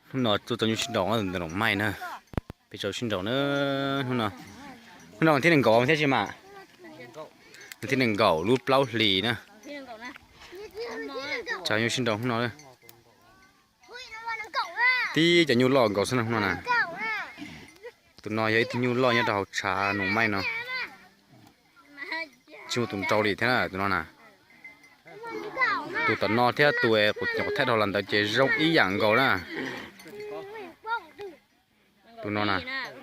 Hnub no tuaj tso nyuj sib nraus ntawm Loos Maij na. Peb tso sib nraus na. Hnub no, hnub no thib nees nkaum thiab tsis mas? Thib nees nkaum lub plaub hlis na. Tso nyuj sib nraus hnub no. Tib cov nyuj loj nkaus xwb na hnub no na. Tus no yog ib tug nyuj loj nyob rau hauv tshav Loos Maij no. Tsis muaj tus nrau li thiab na tus no na. Tus tom no thiab tus kuv thaij dhau los ntawd ces zoo ib yam nkaus na. Tus no na,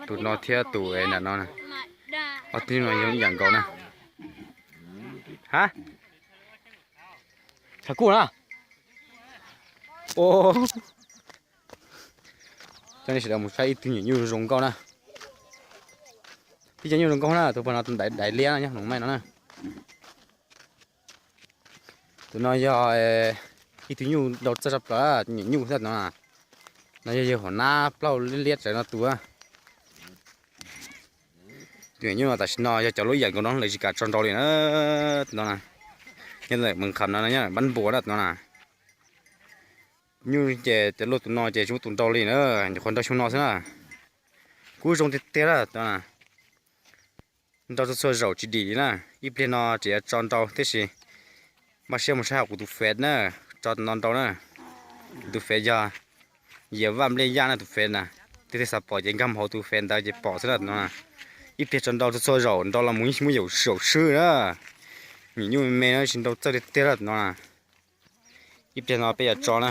tus no thiab tus nram no na. Ob tug no zoo ib yam nkaus na. Ha, tshav kuj na. Coj nej sawv daws mus saib ib tug nyuam nyuj zoo nkauj na. Tib cov nyuj zoo nkauj na, tus pog no tus daiv liab no nyob Loos Maij no na. Tus no yog ib tug nyuj nrau txawj tshaj plaws, nyuam nyuj xwb no. No yog yawg hauv nab plaub liab liab tsawv no tus. Tus nyuam nyuj no tam sim no yog cov lub ib yam nkaus no lawv tsis kam tso nrau li na. Tus no na, nyob ntawm Mees Kham no, nyob ntawm Npab Npuas na tus no na. Nyuj ces cov luaj tus no ces tsis muaj tus nrau li na, nyuam qhuav nrau xyoo no xwb na. Kuj zoo tiag tiag na tus no na. Nrau txhua txhua zaus tsis dim li na. Ib pliag no tseem yuav tso nrau tiam sis npaj siab mus saib hauv kuv tus Face na, tso tus no nrau na. Kuv tus Face yog Yias Vaj Npliaj Yaj na tus Face na. Leej twg xav pom ces nkag mus hauv tus Face ntawd ces pom xwb na tus no na. Ib pliag tso nrau txhua txhua zaus, nrau los mus yeej tsis muaj zaum swb na. Nyuam nyuj me me no tsis nrau txawj tiag tiag na tus no na. Ib pliag no peb yuav tso na.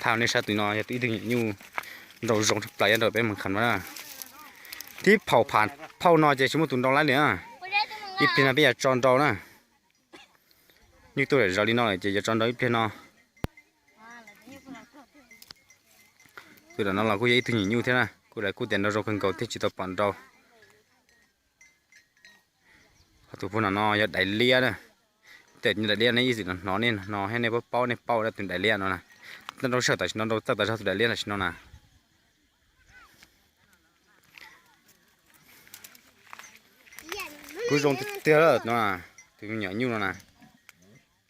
Thaij nej saib tus no yog ib tug nyuam nyuj nrau zoo tshaj plaws nyob rau peb Mees Kham no na. Tib phaum pham phauj no ces tsis muaj tus nrau lawm li na. Ib pliag no peb yuav tso nrau na. Nyuj tuaj zom zaws li no lawm ces yuav tso nrau ib pliag no. Tus nram no los kuj yog ib tug nyuam nyuj thiab na, kuj lawv kuj tias nrau zoo kawg nkaus thiab tsis tau pom nrau. Ho tus pug nram no yog daiv liab na. Tej daiv liab nej ib txwm hnov nej hnov thiab nej paub paub nej paub na tus daiv liab no na. Nrau sij hawm tam sim no nrau txawj tas zog tus daiv liab tam sim no na. Kuj zoo tiag tiag no, tus nyuam nyuj no na.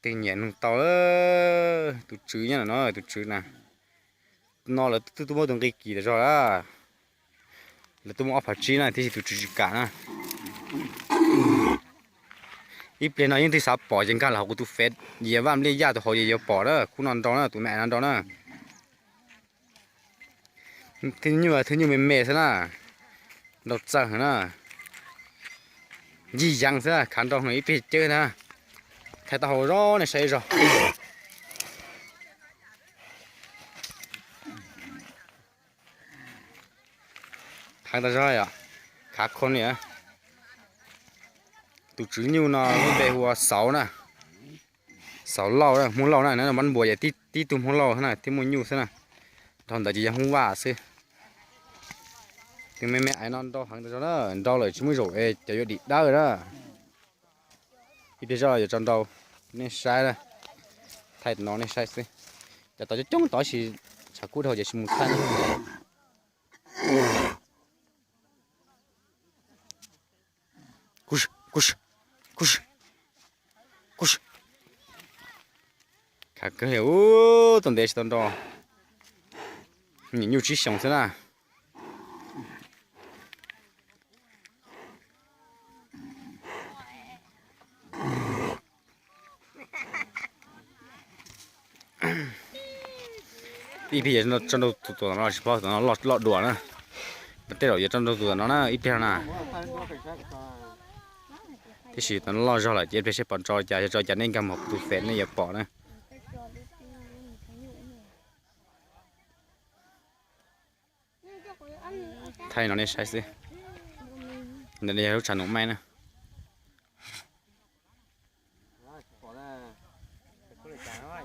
Tej nyiam nug tau tus tswv nyob no, tus tswv na. No lawv twb tuaj muab tus nqi kis tas zog lawm. Lawv tuaj muab ob phav tsib na, tiam sis tus tswv tsis kam na. Ib pliag no yeej twg xav pom ces nkag los hauv kuv tus Face Yias Vaj Npliaj Yaj tus hauv ces yuav pom na, khub no nrau na, tus me no nrau na. Thwj nyuj, thwj nyuj me me xwb na, nrau txawj heev na. Yij yees xwb, khav nrau heev ib pliag cawb na. Thaij taub hau zog nej saib zog. Khav tas zog yom, khav khoo li. Tus tswv nyuj no lub npe hu ua Xauv na, Xauv Lauj, Hmoob Lauj na, nyob Npab Npuas ces tib tug Hmoob Lauj xwb na thiaj muaj nyuj xwb na. Dhau ntawd ces yog Hmoob Vaj xwb. Tus me me ais no nrau heev tas zog na, nrau lawm tsis muaj zaum es cov yuav dim dawb na. Ib pliag zoj yuav tso nrau, nej saib na, thaij no nej saib xwb. Cov tod coob coob tod sis tshav kub dhau ces tsis mus thaij. Khav kawg li, ub, tau ntev tsis tau nrau. Nyuam nyuj tsib xyoos xwb na. Ib pliag yuav tso nrau tus tom no tsis paub tom no loj dua na. Tej zaum yuav tso nrau tus tom no na ib pliag no na. Tiam sis tom no loj zog lawm ces ib pliag seb pom nrau cas, yog nrau cas nej nkag mus tus Face nej yuav pom na. Thaij no nej saib xwb. Ntawm no yog lub tshav Nuam Maij na.